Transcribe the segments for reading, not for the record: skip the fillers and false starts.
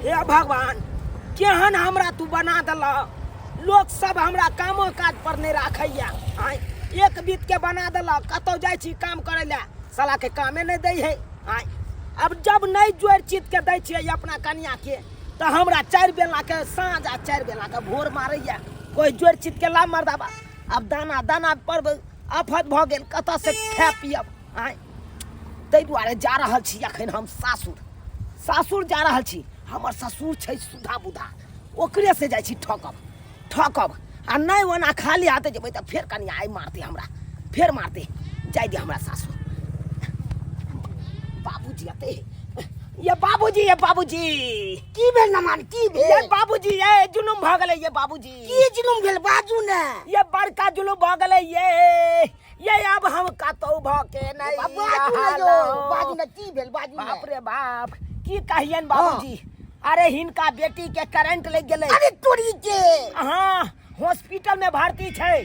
हे भगवान, केहन हमरा तू बना देलह। लोक सब हमरा कामो काज पर नहि राखैया। आँय, एक बीत के बना देलक। कतौ जाइ छी काम करै लए, साला के कामे नहि दै है। आँय, अब जब नहि जोड़ि चित के दै छियै अपना कनिया के, तऽ हमरा 4 बेला के साँझ आ 4 बेला के भोर मारैया। कोइ जोड़ि चित के ला मर्दाबा। आब दाना दाना पर आफत भऽ गेल, कतऽ से खाय पियब? आँय, ताहि दुआरे जा रहल छी अखन हम सासुर। सासुर जा रहल छी। हमर ससुर छै सुधा बुधा, ओकरे से जाइ छी ठकब ठकब। आ नहि ओना खाली हाथे जेबै तऽ फेर कनि आइ मारतै हमरा, फेर मारतै। जाइ दे हमरा सासुर। बाबूजी अते ये, बाबूजी, ये बाबूजी। की भेल नमान, की भेल? ये बाबूजी, ये जुलुम भऽ गेलै ये बाबूजी। की जुलुम भेल, बाजू ने। ये बड़का जुलुम भऽ गेलै ये। ये अब हम कतौ भऽ के नहि बाजू ने यौ, बाजू ने, की भेल बाजू ने। बाप रे बाप, की कहियन बाबूजी। अरे हिनका बेटी के करंट लग गेलै। अरे तोरी के। हाँ, हॉस्पिटल में भर्ती छै,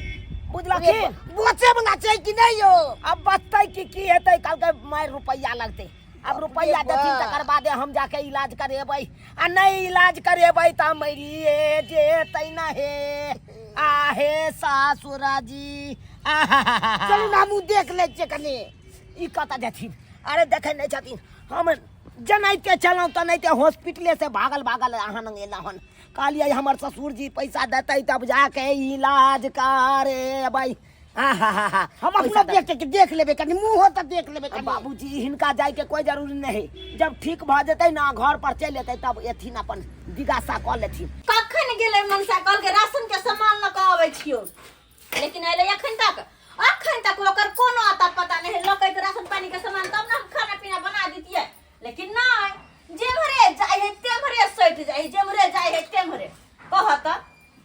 बुझलखिन? बचे वाला छै कि नहीं यौ? अब बचतै कि की हेतै, कहलकै मारि रुपैआ लगतै। अब रुपैआ देथिन तकर बादे हम जाके इलाज करेबै, आ नहि इलाज करेबै तऽ मरिए जेतै न। हे आहे सासुराजी। चलू ने, हमहूँ देख लै छियै कनि। ई कतऽ जेथिन? अरे देखै नहि छथिन, हम जेनाहिते छलहुँ तेनाहिते हॉस्पिटले से भागल भागल अहाँ लग एलहुँ हन। कहलियै हमर ससुर जी पैसा देतै तब जाके इलाज करेबै। आहाहाहा, हम पैसा अपनो दे- देख के देख लेबै कनि, मुँहो तऽ देख लेबै कनि। बाबूजी, हिनका जायके कोई जरूरी नहीं। जब ठीक भऽ जेतै ना, घर पर चलि एतै, तब एथिन अपन जिज्ञासा कऽ लेथिन। कखन गेलै मनसा? कहलकै राशन के सामान लऽ कऽ अबै छियौ, लेकिन एलै अखन तक, अखन तक ओकर कोनो अता पता नहीं है। लऽ के राशन पानी के सामान तब ने हम खाना पीना बना दितियै, लेकिन नहीं, जेम्हरे जाइ है तेम्हरे सटि जाइ है, जेम्हरे जाइ है तेम्हरे। कहत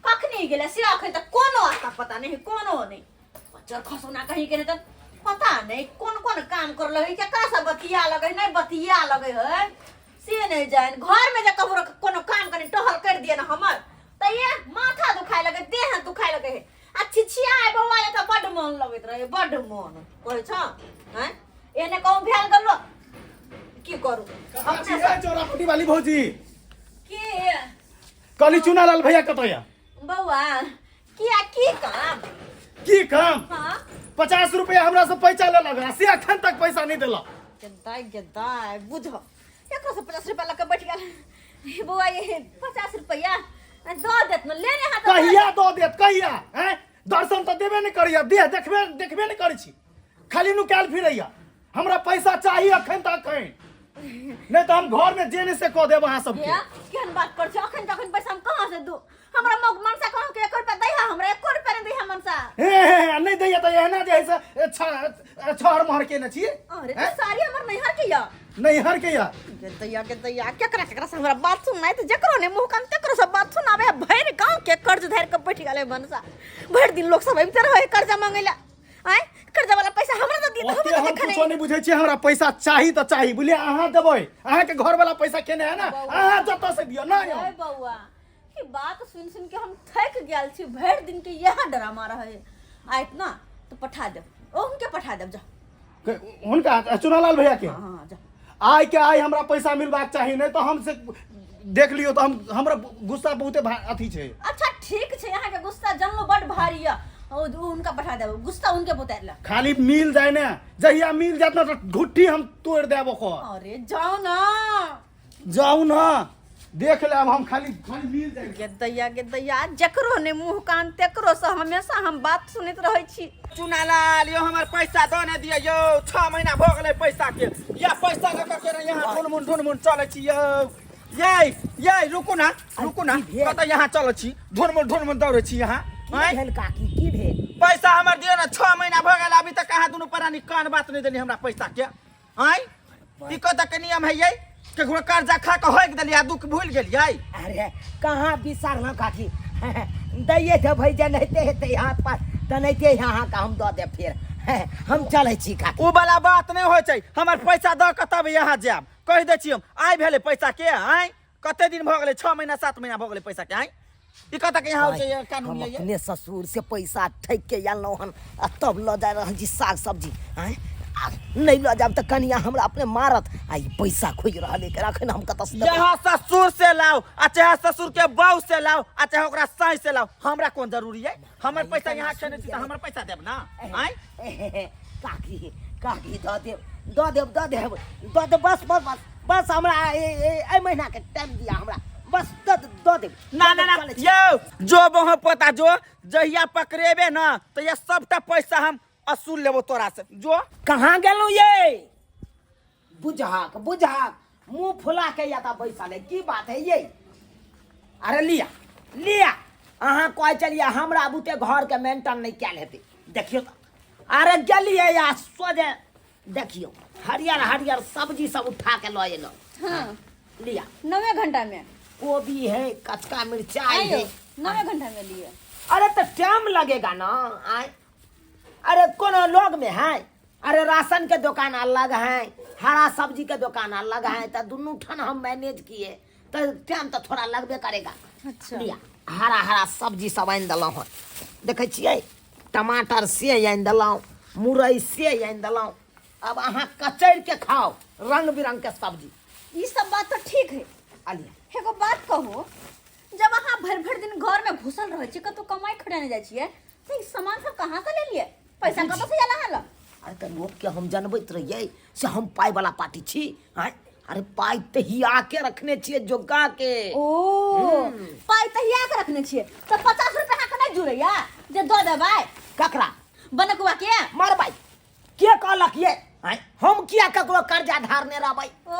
कखनी गेलै से अखन तक कोनो अता पता नहीं, कोनो नहीं। बच्चर खसौना कहीं के नहीं, तऽ पता नहीं कोन कोन काम कर है, केकरा से बतिया लगे है, नहीं बतिया लगे है से नहीं जान। घर में जे ककरो कोनो काम कनी टहल कर दिए ना हमर, तऽ ये माथा दुखाय लगे, देह हाथ दुखाय लगे है। आ छिछिया बौआ एतऽ बड्ड मन लगैत रहे, बड्ड मन कहै छ हैं। एने कहूँ भेल गेलो, की करू अपने से। चौरापट्टी वाली भौजी। के? कहली चुनालाल भैया कतऽ या? बौआ, किया, की काम? की काम? हाँ। 50 रुपया हमरा से पैसा लेलक आ से अखन तक पैसा नहीं देलक। गेदाय गेदाय, बुझ एकरो से 50 रुपया लऽ के बैठ गेल। हे बौआ, ये 50 रुपया दऽ देत ने, लेने हाथ। कहिया दऽ देत, कहिया? हैं, दर्शन तऽ देबे नहीं करैया, देह देखबे देखबे नहीं करै छी, खाली नुकायल फिरैया। हमरा पैसा चाही अखन तऽ अखन, नहीं तऽ हम घर में जे नहीं से कऽ देब अहाँ सबके। हे, केहन बात कर छौ? अखन तखन पैसा हम कहाँ से दू? हमरा मौग मनसा कहाँ के 1 रुपया दै है? हमरा 1 रुपया नहीं दै है मनसा। हे हे हे, नहीं दैया तऽ एहना जे है से छहर महर केने छी। अरे तो सारी हमर नैहर के या। नैहर के या। दैया के दैया, केकरा केकरा से हमरा बात सुननाइ तऽ जकरो ने मुँह कान तकरो से बात सुनाबे है। भरि गाँव के कर्ज धरि के बैठ गेलै मनसा। भरि दिन लोक सब अबिते रहै कर्जा मांगै ला। आँय, कर्जा वाला पैसा हमरा दऽ दिअ तऽ ओते हमरा हम देखने। कुछो नहीं बुझै छियै, हमरा पैसा चाही तऽ चाही, बुझलियै? अहाँ देबै, अहाँके घर वाला पैसा केने है ना, अहाँ जतऽ से दिअ ना। अरे बौआ, ई बात सुन सुन के हम थक गेल छी। भरि दिन के इएह ड्रामा रहे। आयत ना तो पठा देब, ओ हुनके पठा देब, जा। हुनका, चुनालाल भैया के? हाँ, जा। आइ के आइ हमरा पैसा मिलबाक चाही, नहीं तो हम से देख लियौ तऽ हम हमरा गुस्सा बहुते अथी छै। अच्छा ठीक छै, अहाँके गुस्सा जानलो बड भारी यऽ। ओ हुनका पठा देब, गुस्सा हुनके उतारि ले। खाली मिल जाए ने, जहिया मिल जात ना तऽ घुट्ठी हम तोड़ि देब ओकर। अरे जाओ ना। जाउ ना, देख लेब हम, खाली खाली मिल जाए। गेदैया गेदैया, जकरो ने मुंह कान तेकरो से हमेशा हम बात सुनैत रहै छी। चुनालाल यो, हमर पैसा दऽ ने दिअ यौ। 6 महीना भऽ गेलै पैसा के। या पैसा लऽ कऽ केना यहाँ ढुनमुन ढुनमुन चलै छी यौ? ये ये, रुकू ना, रुकू ना। की भेल? कतऽ यहाँ चलै छी, ढुनमुन ढुनमुन दौड़ै छी यहाँ? की आँय? भेल काकी, की भेल? पैसा हमर दिअ ने। 6 महीना भऽ गेल, अभी तक अहाँ दुनू प्राणी कान बात नहि देली हमरा पैसा के। आँय, ई कतऽ के नियम है ये? केकरो कर्जा खा के होइक देलियै आ दुख भूलि गेलियै? अरे कहाँ बिसरलहुँ काकी, दैये देबै, जेनाहिते हेतै हाथ पर तेनाहिते अहाँके हम दऽ देब। फेर हम चलै छी काकी। उ वाला बात नहि होइ छै, हमर पैसा दऽ कऽ तब यहाँ जायब, कहि दै छी हम। आइ भेलै पैसा के? आँय, कते दिन भऽ गेलै? 6 महीना 7 महीना भऽ गेलै पैसा के। आँय, ई कतऽ के यहाँ होइ छै कानून? हम ये अपने ससुर से पैसा ठकि के अनलहुँ हन आ तब लऽ जा रहल छी साग सब्जी। आँय, आ नहि लऽ जायब तऽ कनिया हमरा अपने मारत। आ ई पैसा खोजि रहल है, एखन हम कतऽ से देबै? यहाँ ससुर से लाओ आ चाहे ससुर के बहू से लाओ आ चाहे ओकरा साई से लाओ, हमरा कोन जरूरी है? हमर पैसा यहाँ खेने छी तऽ हमर पैसा देब ना? आय काकी, काकी, दऽ देब, दऽ देब, दऽ देब, दऽ देब। बस बस बस बस, हमरा एहि महीना के टाइम दिया हमरा, बस दऽ दऽ देब। ना ना ना। चलै छी। यौ जो बहु पोता जो, जहिया पकड़ेबे ना तो ये सबटा पैसा हम असूल लेबो तोरा से। जो कहाँ गेलहुँ ये? बुझाक बुझाक मुंह फुला के या तऽ बैसल है, की बात है ये? अरे लिया लिया, अहाँ कहै छलियै हमरा बुते घरके मेंटेन नहि कयल हेतै, देखियौ तऽ। अरे गेलियै आ सोझे देखियौ हरियर हरियर सब्जी सब उठा के लऽ एलहुँ। हाँ। लिया। 9 घंटा में कोबी है, कचका मिर्चाई आइयो, है। 9 घंटा में लिए। अरे तो टाइम लगेगा ना। आय अरे कोनो लोग में है, अरे राशन के दुकान अलग है, हरा सब्जी के दुकान अलग है, तो दुनू ठन हम मैनेज किए तो टाइम तो थोड़ा लगबे करेगा। अच्छा। लिया, हरा हरा सब्जी सब आनि देलहुँ हन, देखै छियै टमाटर से आनि देलहुँ, मुरई से आनि देलहुँ। अब अहाँ कचैर के खाओ रंग बिरंग के सब्जी। ई सब बात तो ठीक है। अलिया। एगो बात कहू, जब अहाँ भरि भरि दिन घर में घुसल रहै छी, कतौ कमाई खटाने जाइ छियै, तऽ ई सामान सब कहाँ से लेलियै? पैसा कतऽ से आयल अहाँ लग? अरे तऽ लोकके हम जनबैत रहियै से हम पाइ वाला पार्टी छी। आँय, अरे पाइ तहिया के रखने छियै जोगा के। ओ पाइ तहिया के रखने छियै तऽ 50 रुपया अहाँके नहि जुड़ैया जे दऽ देबै? ककरा? बनकुआ के। मरबै के कहलक ये? आँय, हम किया ककरो कर्जा धारने रहबै? ओ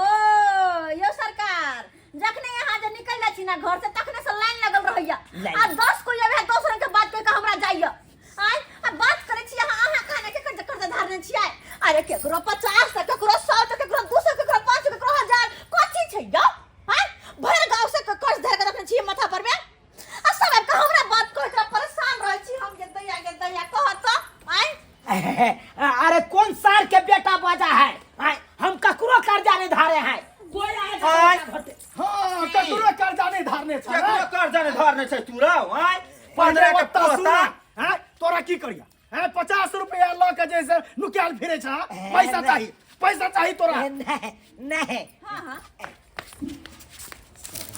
यो सरकार, जखने यहाँ जे निकल जाइ छी ना घर से तखने से लाइन लगल रहैया। लाइन। आ 10 कोई आबै है 10 रंग के बात कह के हमरा जाइया। आय आ बात करै छी अहाँ, अहाँ कहने के कर्जा कर्जा धारने छियै। अरे केकरो 50 तऽ केकरो 100 तऽ केकरो 200 केकरो 500 केकरो 1000, कथी छै यौ? आय भरि गाँव से कर्ज धर के रखने छियै माथा पर में, आ सब आबि के हमरा बात कह के परेशान रहै छी हम। जे दैया के दैया कहत तऽ आय। अरे कौन सार के बेटा बाजा है? आय, हम ककरो कर्जा नहीं धारे हैं। कोई आए तो आय। कर्जा भरते। हाँ, ककरो कर्जा नहीं धारने छै। केकरो कर्जा नहि धारने छै तू रौ? आय 15 के ओत्ता सुन, पोता। हैं, तोरा की करिया? हैं, 50 रुपया लऽ के जैसे नुकायल फिरे छ, पैसा नहीं। चाही, पैसा चाही तोरा। नहीं नहीं। हाँ हाँ।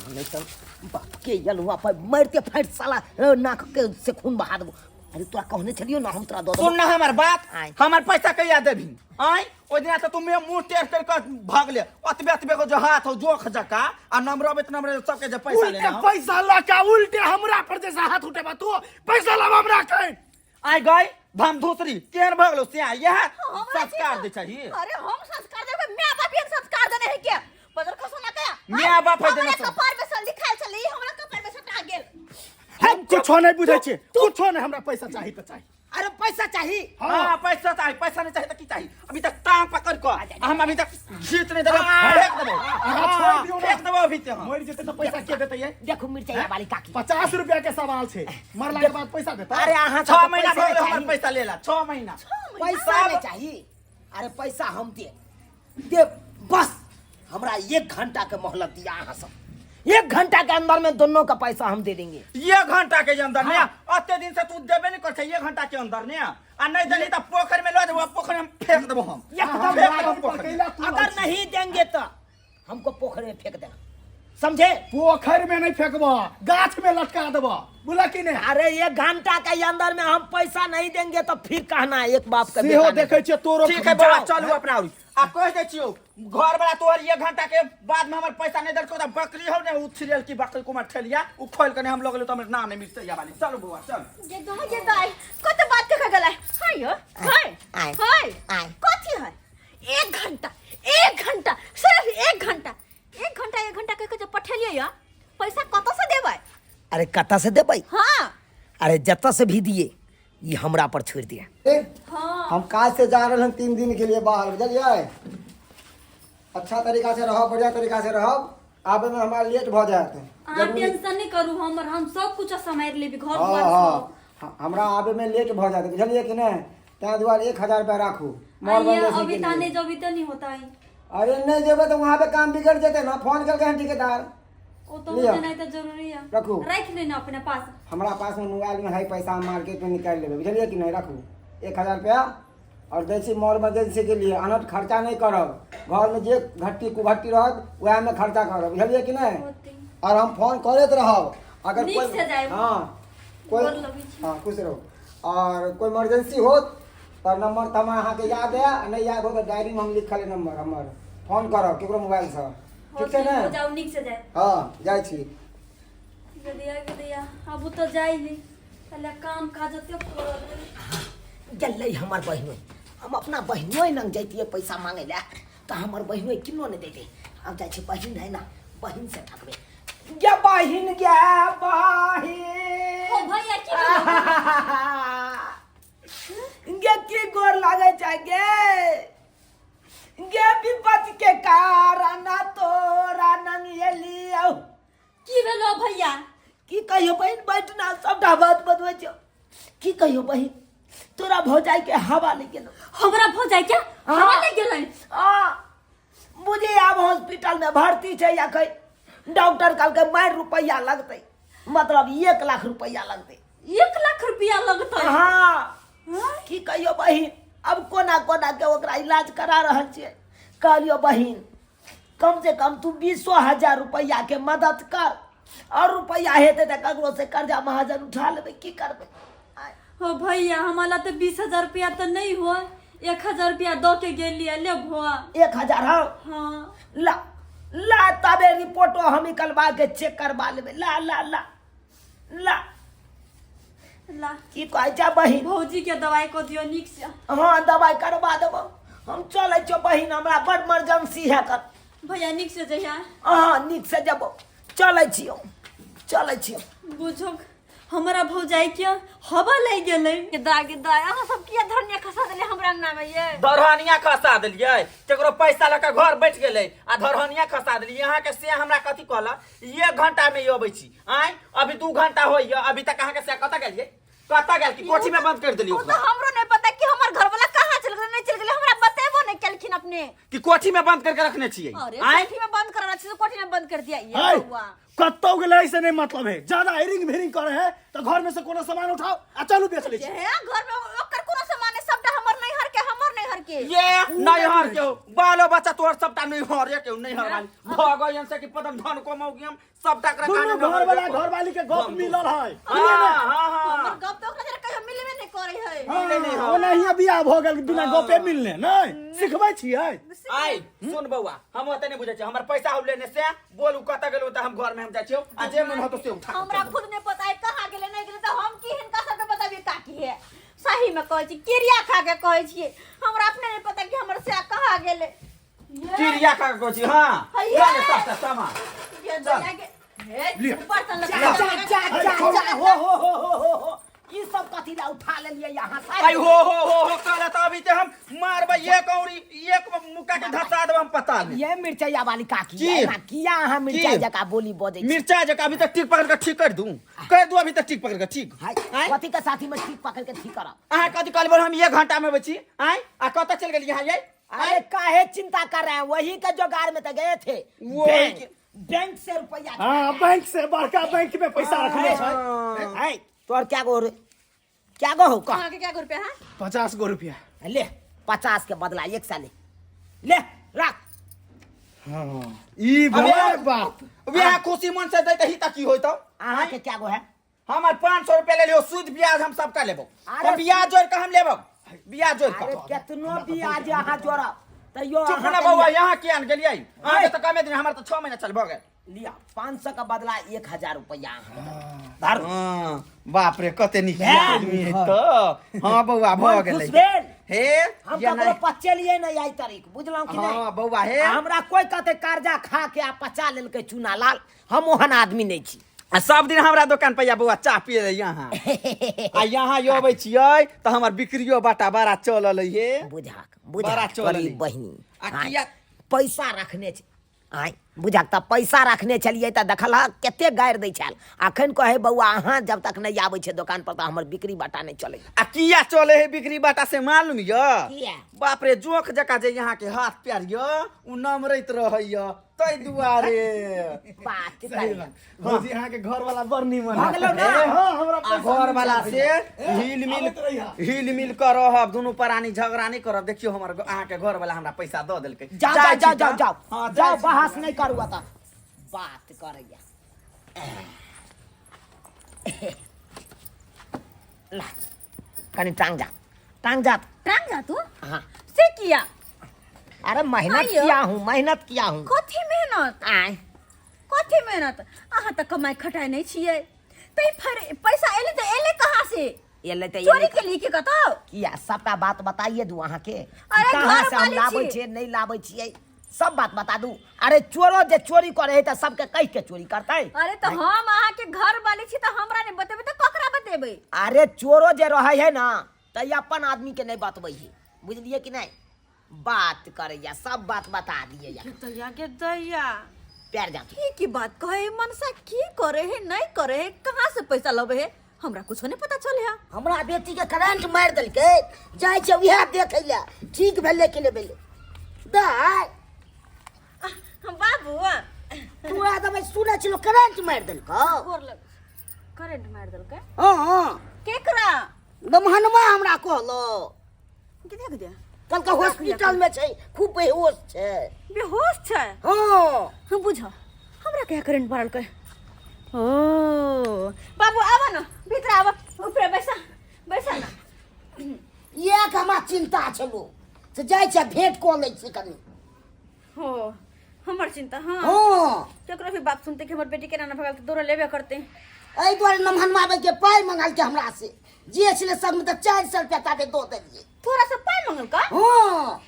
नहीं तो बाप के यलुआ पर मारते फाट साला नाक के से खून बहा देबो। अरे तोरा कहने छलियो ना हम तोरा दऽ देबो। सुन ना हमर बात, आय। हमर पैसा कहिया देबही? आय ओहि दिना तऽ तू मेरे मुंह टेढ़ कर के भागले, ओतबे ओतबे को जो हाथ हो जोख जका आ नमरबे त नमरे सबके जे पैसा उल्टे लेना हो। पैसा लऽ के उल्टे हमरा पर जैसा हाथ उठेबा तू, पैसा लाब हमरा के। आय गई धम धूसरी केहन भगलो से यह हमरा संस्कार छी दे चाहिए। अरे हम संस्कार देबै, my बाप के संस्कार देने है के बदल खसो ना कया। My बाप है देने हमरा सब। कपार में से लिखायल छलै, हमरा कपार में सटा गेल। हम कुछो नहीं बुझै छी, कुछो नहीं, हमरा पैसा चाही तऽ चाही। अरे पैसा चाही? हाँ पैसा चाही, पैसा नहीं चाहिए तो की चाहिए? अभी तक टांग पकड़ कर हम अभी तक जीत नहीं देबो, फेंक देबो। अहाँ छोड़ि दियौ ना। फेंक देबो अभी ते हम। मरि जेतै तऽ पैसा के देतै ये? देखू मिर्चाई वाली काकी। 50 रुपया के सवाल छै, मरला के बाद पैसा देतै? अरे अहाँ 6 महीना भऽ गेलै हमर चाही। पैसा लेला, 6 महीना। पैसा नहीं चाहिए? अरे पैसा हम दे दे, बस हमरा 1 घंटा के मोहलत दिया अहाँ सब, 1 घंटा के अंदर में दोनों का पैसा हम दे देंगे। 1 घंटा के अंदर ने? अते दिन से तू देबे नहीं कर छै, 1 घंटा के अंदर ने? आ नहीं देली त पोखर में ल जेबो, पोखर में फेंक देबो हम। एकदम फेंक देबो रात पोखर में। पकैला तू अगर नहीं देंगे तो हमको पोखर में फेंक देना, समझे? पोखर में नहीं फेंकबो, गाछ में लटका देबो, बुझला कि नहीं? अरे 1 घंटा के अंदर में हम पैसा नहीं देंगे तो फिर कहना एक बाप का सेहो बेटा नहीं। देखै छियै तोरो। ठीक है बौआ, जाओ। चलू अपना ओरी। आ कह दै छियौ घर वाला तोहर 1 घंटा के बाद में हमर पैसा नहीं देलकौ त बकरी हौ ने उ छिरेल की बकरी कुमार ठेलिया उ खोल के ने हम लगलो त हमर नाम नहीं मिलतै या वाली। चलू बौआ चल। जे दाई, जे दाई, कत बात के गेलै? हाय यो, हाय। आय। हाय। आय। कथी है? 1 घंटा, 1 घंटा, सिर्फ 1 घंटा, 1 घंटा, 1 घंटा कह के जे पठेलियै या, पैसा कत से देबै? अरे कत से देबै? हाँ। अरे जत से भी दिए ये हमरा पर छोड़ दिया। हाँ। हम काज से जा रहे हैं 3 दिन के लिए बाहर, बुझलियै? अच्छा तरीका से रहो, बढ़िया तरीका से रहो, आबे में हमारा लेट भ जायत। अहाँ टेंशन नहीं करू, हमर हम सब कुछ सम्हारि लेबी घर हाँ, दुआर हाँ, सब। हाँ, हमरा आबे में लेट भ जायत, बुझलियै कि नहीं? ताहि दुआरे 1000 रुपया राखू। मॉल आइए, बन जैसे अभी के ता लिए। नहीं जबी तो नहीं होता है। अरे नहीं जेबे तो वहाँ पे काम बिगड़ जेते ना, फोन करके हैं ठेकेदार। ओ तो लिअ। देनाइ तऽ जरूरी है। रखू। राखि लेना अपने पास। हमरा पास में मोबाइल में है पैसा, हम मार्केट में निकालि लेबै, बुझलियै कि नहीं? रखू 1000 रुपया आओर दै छी मोर इमरजेंसी के लिए अनट खर्चा नहि करब घरमे जे घट्टी कुघट्टी रहत उएहमे खर्चा करब बुझलियै कि नहि होतै। आओर हम फोन करैत रहब अगर नीक कोइ से जायब। हँ कोइ गोर लगै छी। हँ खुश रहू आओर कोइ इमरजेंसी होत तऽ नंबर तऽ हमरा अहाँके याद है आ नहि याद हो तऽ डायरीमे हम लिखल है नंबर हमर फोन करब केकरो मोबाइलसँ ठीक छै होतै, ने हो जाउ नीक से जायब हँ जाइ छी गदिया गदिया आबू तऽ जाइ है पहले काम काज ओते पड़ल है गेलै हमर बहिनोइ हम अपना बहिनोइ लग जैतियै पैसा मांगै लए तऽ हमर बहिनोइ किनो नहि दैतै आब जाइ छी बहिन है ने बहिन से ठकबै गे बहिन गे बहिन ओ भैया की भेलौ? गे की गोर लागै छै गे गे विपत के कारण तोरा नंगेलियौ की भेलो भैया की कहियो बहिन बैठ ना सबटा बात बतबै छियौ की कहियो बहिन तोरा भौजाई के हवा लागि गेलो हमरा भौजाई के हवा लागि गेलै आ बुझी आब हॉस्पिटल में भर्ती छै अखन डॉक्टर कहलकै मारि रुपैआ लगतै मतलब 1 लाख रुपैआ लगतै 1 लाख रुपया लगतै हाँ हाँ? की कहियो बहिन अब कोना कोना के ओकरा इलाज करा रहल छियै कहलियो बहिन कम से कम तू 20,000 रुपैआ के मदद कर और रुपैआ हेतै तऽ ककरो से कर्जा महाजन उठा लेबै की करबै आय, हो भैया हमारा तो 20,000 रुपया तो नहीं हुआ 1,000 रुपया दो के गेलिए ले भुआ 1,000 हाँ हाँ ला ला तबे रिपोर्टो हम निकलवा के चेक करवा लेबै ला ला ला ला ला की कहै छै बहिन भौजी के दवाई को दियो नीक से हाँ दवाई करवा देबो हम चलै छियौ बहिन हमरा बड़ इमरजेंसी है कर भैया नीक से जइहा हाँ नीक से जबो चलै छियौ चलै छियौ बुझो हमरा भौजाई के हवा लागि गेलै दा गे दा अहाँ सब किया धनिया खसा देले हमरा अंगना में ये दरहनिया खसा देलियै केकरो पैसा लऽ कऽ घर बैठ गेलै आ दरहनिया खसा देलियै अहाँके से हमरा कथी कहलक 1 घंटा में अबै छी आँय अभी 2 घंटा होइया अभी तक अहाँके से कतऽ गेलियै कतऽ गेल की कोठी में बंद कर देलियै ओ तो ओकरा हमरो नहीं पता कि हमर घर वाला कहाँ चल गेलै नहीं चल गेलै हमरा बतेबो नहीं केलखिन अपने कि कोठी में बंद करके रखने छियै अरे आँय कोठी में बंद करना छै तो कोठी में बंद कर दिया ये है बउआ कतौ गेलै से नहीं मतलब है ज्यादा हेरिंग भेरिंग करे है तो घर में से कोनो सामान उठाओ आ चलू बेच ले जे है घर में ओकर कोनो सामान नहीं सबटा हमर नैहर के हमर नैहर के ये नैहर के हो, बालो बच्चा तोहर सबटा नैहर के नैहर वाली भऽ गई से कि पदम धन को मौगी हम सबटा एकरा दुनू काने घर वाला घर वाली के गप मिलल है हाँ हाँ हाँ हमर गप तो ओकरा जरा कहियो मिलबे नहीं करे है मिले नहीं हाँ, है। ओनाहिए बियाह भऽ गेल बिना गपे मिलने नहीं सिखबै छियै आइ सुन बौआ हम ओते नहीं बुझै छियै हमर पैसा हो लेने से बोलू कतऽ गेलौ तऽ हम घर में हम जाइ छियौ आ जे मन होतो से उठा के हमरा चल खुद नहीं पता है कहाँ गेलै नहीं गेलै तऽ हम की हिनका सबके बताबियै काकी है सही में कहै छी किरिया खा के कहै छियै हमरा अपने नहीं पता कि हमर से कहाँ गेलै जेबौ। चिड़िया खा के कहै छी हाँ हैया। लऽ ले सबटा सामान ये दया के हे ऊपर से जा लगा जा जा जा जा हो हो हो हो हो हो ई सब कथी ला उठा लेलियै यहाँ से आई हो हो हो हो कहले तऽ अभी ते हम मारबै एक औरी एक मुक्का के धसा देब हम पता नहीं ये मिर्चैया वाली काकी की? एना किया अहाँ मिर्चाई की? जकाँ बोली बजै छी मिर्चा जकाँ अभी तक ठीक पकड़ के ठीक कर दूं कर दूं अभी तक ठीक पकड़ के ठीक हाय आँय? कथी के साथी में ठीक पकड़ के ठीक करब अहाँ कथी कहलियै हम 1 घंटा में बची आँय आ कतऽ चलि गेलियै अहाँ यै अरे काहे चिंता कर रहे हैं वही के जोगाड़ में तो गए थे वही बैंक के- बैंक से रुपया हाँ बैंक से बड़का बैंक में पैसा रखने छै है तोर क्या गो रे क्या गो हो कह अहाँके क्या रुपया है 50 गो रुपया ले 50 के बदला एक साले ले रख हाँ ई भेलै बात वएह खुशी मन से दैते ही तऽ की होइतौ अहाँ के क्या गो है हमर 500 रुपया ले लियौ सूद ब्याज हम सबटा लेबो अरे हम ब्याज जोड़ के हम लेबो ब्याज जोड़ अरे के केतनो ब्याज अहाँ जोड़ब तैयो चुप अहाँ ना के बौआ लिया- यहाँ किया ने गेलियै अहाँके तऽ कमे दिन हमर तऽ 6 महीना चल भऽ गेल लिया 500 का बदला 1,000 रुपया अहाँ धरू हाँ, बाप रे कते नीक भेल। आदमी है तऽ हाँ बौआ भऽ मन गेलै खुश भेल? हे हम या ककरो नहि? पचेलियै नहि आइ तारीख बुझलहुँ कि नहि हाँ बौआ हे हमरा कोई कहते कर्जा खा के आ पचा लेलकै चूना लाल हम ओहन आदमी नहि छी आ सब दिन हमरा दोकान पर या बौआ चाह पिए ले यहाँ आ यहाँ यो अबै छियै तऽ हमर बिक्रियो बाटा बड़ा चलल है बुझाक बड़ा बुझाक चलल तोरी है। बहिनी आ आँय, किया पैसा रखने छै आँय बुझक तऽ पैसा रखने छलियै तऽ देखलहक कते गारि दै छल। अखन कहै बौआ अहाँ जब तक नहि आबै छै दोकान पर तऽ हमर बिक्री बाटा नहि चलै। आ किया चले है बिक्री बाटा से मालूम य? किया? बाप रे, जोख जका जे यहाँ के हाथ पैर य उ नमरैत रहै य, तै दुआरे। बात सही करी। बात। भौजी अहाँ के घर वाला बड़ नीमन भऽ गेलौ ना? ए, हाँ, हमरा आ पैसा घर वाला नहीं से चाही। हिल मिल आबैत रहिहा। हिल मिल कर रहब, दुनू प्राणी झगड़ा नहीं करब। देखियो हमर अहाँ के घर वाला हमरा पैसा दऽ देलकै। जाओ जाइ जाओ छी जाओ तऽ। जाओ हाँ, जाओ, जाइ छी। बहस नहीं करू अतः बात करैया। ला कनी टांग जा, टांग जा। टांग जा तू? हाँ। से किया? अरे मेहनत आइयो। किया हूँ, मेहनत किया हूँ। कथी मेहनत? आय। कथी मेहनत? अहाँ तऽ कमाइ खटाइ नहि छियै, तै फिर पैसा एले तऽ एले कहाँ से? एले तऽ चोरी एले के लिए के कतौ? किया सबटा बात बताइए दू अहाँ के। अरे कहाँ घर से हम वाली लाबै छी। छियै, नहि लाबै छियै, सब बात बता दू। अरे चोरो जे चोरी करे है तऽ सबके कहि के चोरी करतै। अरे तऽ हम अहाँ के घर वाली छी तऽ हमरा नहि बतेबै तऽ ककरा बतेबै? अरे चोरो जे रहै है ना तऽ ई अपन आदमी के नहि बतबै है, बुझलियै कि नहि? बात करैया सब बात बता दिए या। दैया के दैया। प्यार जा। की की बात कहे मनसा, की करे है नहीं करे है, कहाँ से पैसा लबे है, हमरा कुछो नहीं पता चले है। हमरा बेटी के करंट मारि देलकै, जाइ छै उएह देखै लए, ठीक भेलै कि नहि भेलै। दाय। बाबू। तोरा दबाइ सुनै छलो करंट मारि देलकौ। गोर लग। करंट मारि देलकै? हँ हँ। केकरा? ब्रह्मणवा हमरा कहलो। के देख दे। कल का हॉस्पिटल में छै, खूब बेहोश छै। बेहोश छै? हँ। हम बुझ हमरा क्या करंट मारलकै। ओ बाबू आब न, भीतर आब, ऊपर बैसा, बैसा न। इएह के हमरा चिंता छलो, से जाइ छै भेंट कऽ लै छी कनी। हो हमर चिंता? हाँ हाँ। केकरो भी बात सुनते कि हमर बेटी केना न भगल तऽ दौड़ लेबे करते। एहि दुआरे नमहनवा के पाइ मंगालकै हमरा से, जे छलै सब में तऽ 400 रुपया ताबे दऽ देलियै। थोड़ा सा पाइ मंगलका? हाँ।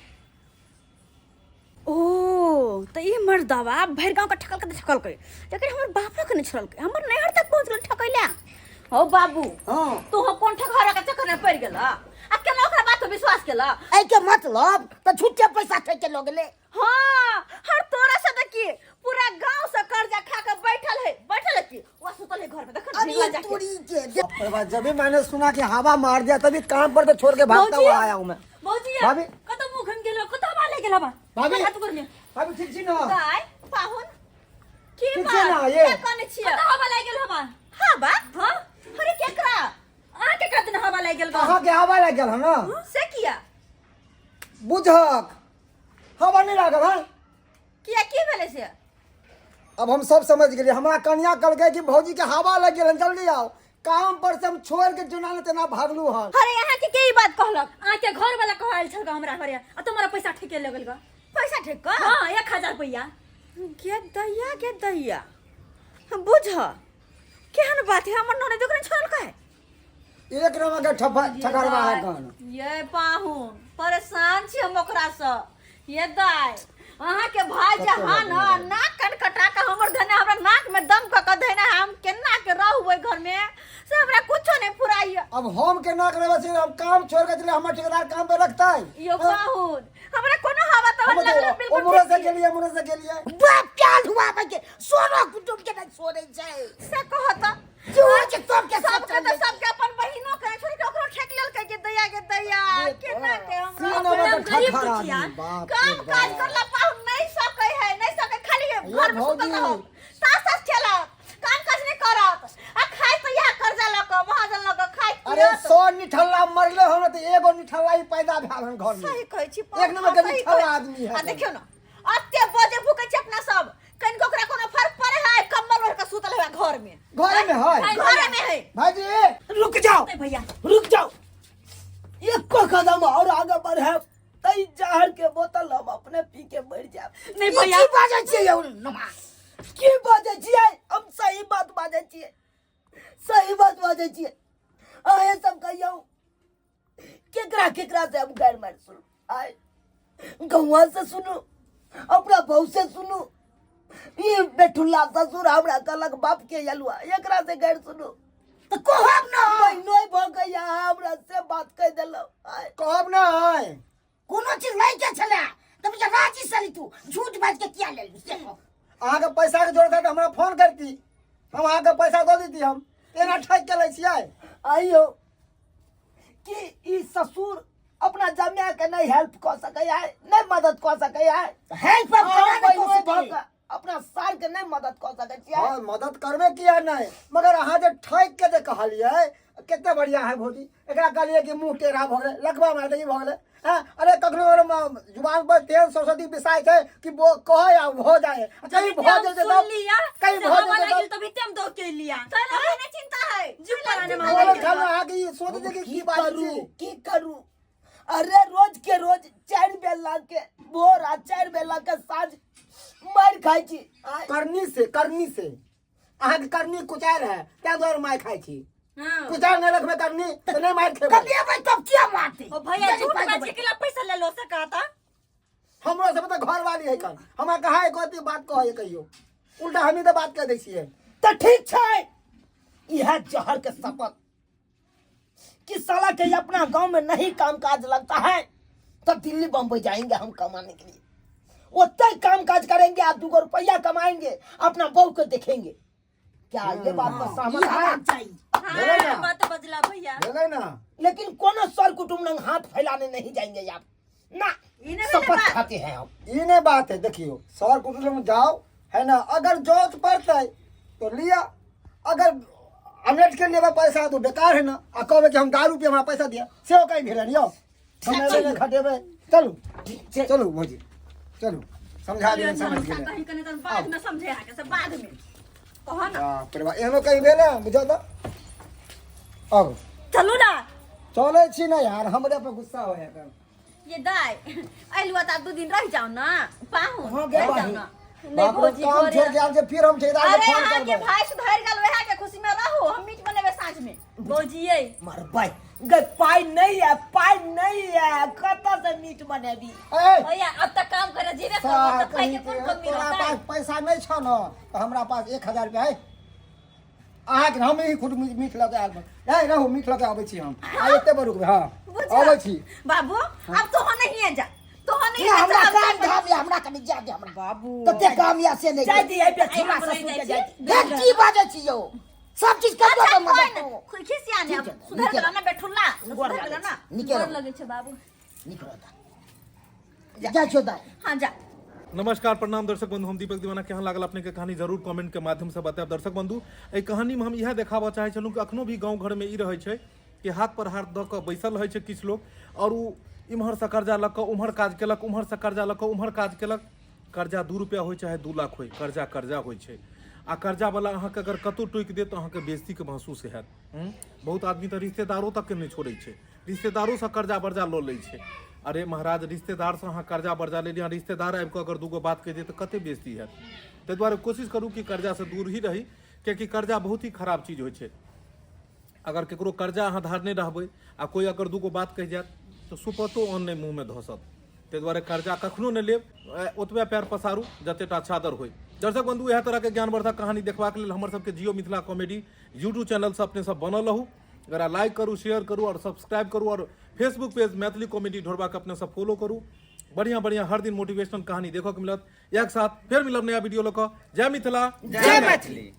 ओ तऽ ई मर्दवा भरि गाँव के ठकलकै तऽ ठकलकै, लेकिन हमर बापो के नहि छोड़लकै, हमर नैहर तक पहुँच गेल ठकै ला। हो बाबू। हाँ। तू हो कोन ठकहरा के चक्कर में पड़ि गेल आ केना ओकरा बात पर विश्वास केला? एहि के मतलब तऽ झूठे पैसा ठकि के लऽ गेलै। हाँ, हर तोरा से देखी पूरा गांव से कर्जा खा के बैठल है, बैठल है की वो सुतल है घर में, देखो अरे ढीला जाके। तोरी के जे- अरे बाप, जब भी मैंने सुना कि हवा मार दिया तभी काम पर तो छोड़ के भागता हुआ आया हूँ मैं। भौजी, भाभी। कतौ मुख हम गेलो, कतौ हवा ले गेल हवा? भाभी। हाथ कर ले। भाभी ठीक छी ना? दाय पाहुन की ठीक बात? छै ना, ये? क्या कहने छियै? कतौ हवा लागि गेल हवा? हाँ बा? हाँ? अरे केकरा? अहाँ के कतौ हवा लागि गेल बा? अहाँ के हवा लागि गेल हन ना? से किया? बुझक हवा नहीं लागल हन? किया की भेलै से? अब हम सब समझ गेलियै। हमरा कनिया कहलकै कि भौजी के हवा लागि गेल हन, जल्दी आओ। काम पर से हम छोड़ के जेना ने तेना भागलू हन। अरे यहाँ के के ई बात कहलक? अहाँ के घर वाला कहल छल हमरा घरे आ तुम्हारा पैसा ठेके लगल ग। पैसा ठेक क? हाँ, 1000 रुपया। के दैया के दैया, हम बुझ केहन बात है, हमर ननद ओकरा छोड़लकै। एक नंबर के ठकरवा है कौन? ये पाहुन परेशान छी हम ओकरा से। ये दाय अहाँ के भाई जे हाँ न नाक कान कटा के हमर धने हमरा नाक में दम क के धने हम केना के रहू ओहि घर में से हमरा कुछो नहीं फुराइए। अब हम केना के रहबै से हम काम छोड़ के चले, हमर ठेकेदार काम पे रखतै। यो पाहुन हमरा कोनो हवा तवा हम लगल तो बिल्कुल उम्र से ठीक गेलियै, उम्र से गेलियै। बाप के आलुआ के सोनो कुटुम के नहीं छोड़ै छै। से कहत जो छै सबके सब सबके तऽ सबके अपन बहिनो के छोड़ के ओकरो ठेक लेलकै के दैया के दैया केना के हमरा सीन नंबर के गरीब ठकहर दुखिया। आदमी, बाप रे काम काज बाप। करला पाहुन नहीं सकै है, नहीं सकै, खाली ये घर में सुतल भौजी। रहत, तास तास खेलत, काम काज नहीं करत आ खाइ तऽ इएह कर्जा लऽ कऽ महाजन लऽ कऽ खाइ अरे पियत। 100 निठल्ला मरले हन तऽ एगो निठल्ला ही पैदा भेल हन घर में। सही कहै छी एक नंबर के सही निठल्ला कहै छी। आदमी है। आ देखियौ न अते बजे भूकै छी अपना सब, कनिको ओकरा कोनो फर्क पड़े है? कम्बल ओढ़ के सुतल है घर में। घरे में है। घरे में है। भाईजी रुक जाओ ए भैया रुक जाओ, एको कदम और आगे बढ़े तई जहर के बोतल हम अपने पी के मर जाब। नहीं ई भैया की बाजै छियै यौ नमा? की बाजै छियै? हम सही बात बाजै छियै, सही बात बाजै छियै। अहें सब कहियौ केकरा केकरा से हम गारि मारि सुनू? आय गौआ से सुनू, अपना बहू से सुनू, ई बेठुल्ला ससुर हमरा कहलक बाप के अलुआ, एकरा से गारि सुनू। तऽ कहब न महीनो भऽ गया हमरा से बात कहि देलहुँ। आय कहब न कोनो चीज लै के छलै तऽ बुझा राजी सली तू झूठ बाजि के किया लेलू से कह। अहाँके पैसाके जरूरत है तऽ हमरा फोन करती, हम अहाँके पैसा दऽ देती। हम एना ठकि के लै छियै? आइयो कि ई ससुर अपना जमाय के नहीं हेल्प कऽ सकैया, नहीं मदद कऽ सकैया? हेल्प हम केना नहि कऽ सकै? अपना सार के नहीं मदद कऽ सकै छियै? हाँ, मदद करबे किया नहीं, मगर अहाँ जे ठकि के जे कहलियै, कते बढ़िया है भौजी। एकरा कहलियै कि मुँह टेढ़ा भऽ गेलै, लकवा मारि ई भऽ गेलै। हाँ, अरे कखनो जुबान पर तेल सरस्वती पिसाइ छै कि वो कहै आ भऽ जाइ, आ कहीं भऽ हम जेतै सुन तब लिया कहीं से भऽ हवा जेतै लागि तब तभी ते हम दो के लिया। तोरा अपने चिंता है। चुप कराने बोलल मांगे। खाली अहाँके ई सोच जे कि की बाजै करू छी। की करू? अरे रोज के रोज 4 बेला के भोर आ 4 बेला के साँझ मारि खाइ छी। आय, करनी से, करनी से अहाँके करनी कुचारि है, ताहि दुआरे मारि खाइ छी। हाँ। कुचारि नहि रखबै करनी तऽ नहि मारि खेबै। कमेबै तब किया मारतै? ओ भैया, जल्दी झूठ पाइ बाजे देबै। के ला पैसा ले लो सकाता। हमरो सब तऽ घरवाली है कन, हमरा कहाँ एको अथी बात कहै कहियो? उल्टा हमही तऽ बात कह दै छियै। तऽ ठीक छै, इएह जहर के शपथ कि साला के अपना गांव में नहीं काम काज लगता है तो दिल्ली बम्बई जाएंगे हम कमाने के लिए। उतना ही काम काज करेंगे, आप 2 रुपया कमाएंगे, अपना बहू को देखेंगे। क्या ये बात पर सहमत ई है? हेबाक चाही। भेलै ना? हाँ, बात बजला भैया। भेलै ना? लेकिन कोनो सर कुटुम्ब लंग हाथ फैलाने नहीं जाएंगे आप ना। ई नहीं भेलै शपथ बात। खाते हैं हम। ई नहि बात है। देखियौ, सर कुटुम्ब जाओ है ना, अगर जरूरत पड़तै तो लिया, अगर अमलेट के लेबै पैसा तो बेकार है ना। आ कहबै कि हम दारू पी, हमरा पैसा दिया, सेहो कहीं भेलै यौ। कमेबै नहि खटेबै। चलू चलू भौजी, चलू, समझा दियौ, समझ गेलै। कहीं कहीं तो बाद में समझे आके सब बाद में कहो ना। बाप रे बाप, एहनो कहीं भेलै? बुझौ तऽ अब चलू ना। चलै छी ना यार, हमरे पर गुस्सा हो जाए। ये दाई अइलुआ त 2 दिन रह जाओ ना पाहुन। हाँ, गे रह जाओ बहिन। ना। नहीं बाप रे, भौजी, काम घरे- छोड़ के आयल छै, फिर हम ठेकेदार के अरे फोन अहाँ के करबै। भाई सुधर गेल, वएह के खुशी में रहू। हम मीट बनेबै साँझ में। भौजी ये मरबै गई, पाइ नहीं है, पाइ नहीं है, कतऽ से मीट बनेबी? ए, भैया, अब तक काम करे जीवे करबो साह, त पाई के कहीं कोन के कमी तोरा रहतै? पास पैसा नहि छौ ने तऽ हमरा पास 1000 रुपया है। अहाँके हम ही खुद मीट लऽ के आयल। नहीं रहू, मीट लऽ के अबै छी हम। आ एते पर रुकबै। हँ, बुझल? अबै छी। बाबू, अब तो नहीं है, जा तो नहीं ना है। हमरा जा, काम धाम या हमरा कनि जा दे हमरा। बाबू, कते काम या से नहीं जाय दियै बेथुरा हम रहि ससुर के जाइ जाय छी। दियै। देख की बाजै छी यौ, सब चीज कर अच्छा दो कोई मदद न करू। खिसिया ने, अब ठीक है, सुधर नीके गेला ना बेठुल्ला, गोर सुधर लागै गेला ना। छी, नीके गोर रहू। लगै छै बाबू। नीक रहता। जा छौ दाइ। हां जा। नमस्कार, प्रणाम दर्शक बंधु, हम दीपक दीवाना। केहन लागल अपने के कहानी, जरूर कमेंट के माध्यम से बतायब। दर्शक बंधु, एहि कहानी में हम इएह देखाबऽ चाहै छलहुँ कि अखनो भी गाँव घर में ई रहै छै कि हाथ पर हाथ दऽ कऽ बैसल रहै छै किछु लोग, आओर ओ इम्हरसँ कर्जा लऽ कऽ उम्हर काज केलक, उम्हरसँ कर्जा लऽ कऽ उम्हर काज केलक। कर्जा 2 रुपया होइ चाहे 2 लाख होइ, कर्जा कर्जा होइ छै। आ कर्जावला अहाँके अगर कतहु टोकि देत तऽ अहाँके बेइज्जतीके महसूस हैत। बहुत आदमी तऽ रिश्तेदारो तकके नहि छोड़ै छै, रिश्तेदारोसँ कर्जा बर्जा लऽ लै छै। अरे महाराज, रिश्तेदारसँ अहाँ कर्जा बर्जा लेलियै, अहाँ रिश्तेदार आबि कऽ अगर दूगो बात कहि देत तऽ कते बेइज्जती हैत? ताहि दुआरे कोशिश करू कि कर्जासँ दूर ही रही, कियाकि कर्जा बहुत ही खराब चीज होइ छै। अगर ककरो कर्जा अहाँ धारने रहबै आ कोइ अगर दूगो बात कहि जायत तऽ सुपतो अन्न नहि मुँहमे धसत। ताहि दुआरे कर्जा कखनो नहि लेब, ओतबे पैर पसारू जतेटा चादर होइ। दर्शक बंधु, इएह तरहके ज्ञानवर्धक कहानी देखबाक लेल हमर सबके जियो मिथिला कॉमेडी यूट्यूब चैनलसँ अपने सब बनल रहू। एकरा लाइक करू, शेयर करू आओर सब्सक्राइब करू, आओर फेसबुक पेज मैथिली कॉमेडी ढोरबाके अपने सब फॉलो करू। बढ़िया बढ़िया हर दिन मोटिवेशनल कहानी देखऽ के मिलत। एक साथ फेर मिलब नया वीडियो लऽ कऽ। जय मिथिला, जय मैथिली।